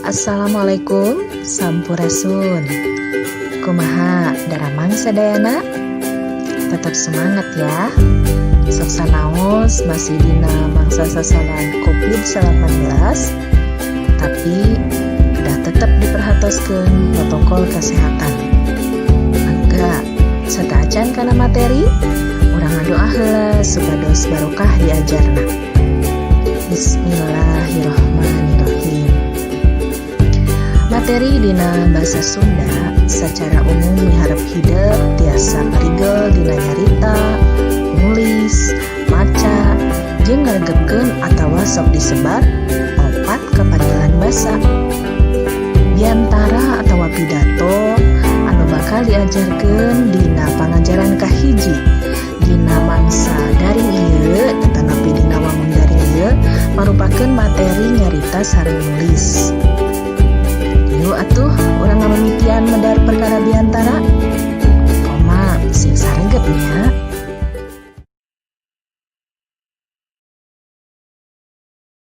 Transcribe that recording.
Assalamualaikum, Sampurasun. Kumaha daramang sadayana? Tetap semangat ya. Sok sanaos masih dina mangsa sasalan COVID-19, tapi kedah tetap diperhatoskeun protokol kesehatan. Mangga, sateuacan kana materi, urang ngadoa heula supados barokah diajarna. Bismillahirrahmanirrahim. Materi dina bahasa Sunda secara umum miharep hidep tiasa parigel dina nyarita, nulis, maca, jeung ngaregepkeun atawa sok disebat opat kaparigelan basa. Biantara atawa pidato anu bakal diajarkeun dina pangajaran kahiji dina mangsa daring ieu, tanapi dina wangun daring ieu, marupakeun materi nyarita sareng nulis. Yuk atuh.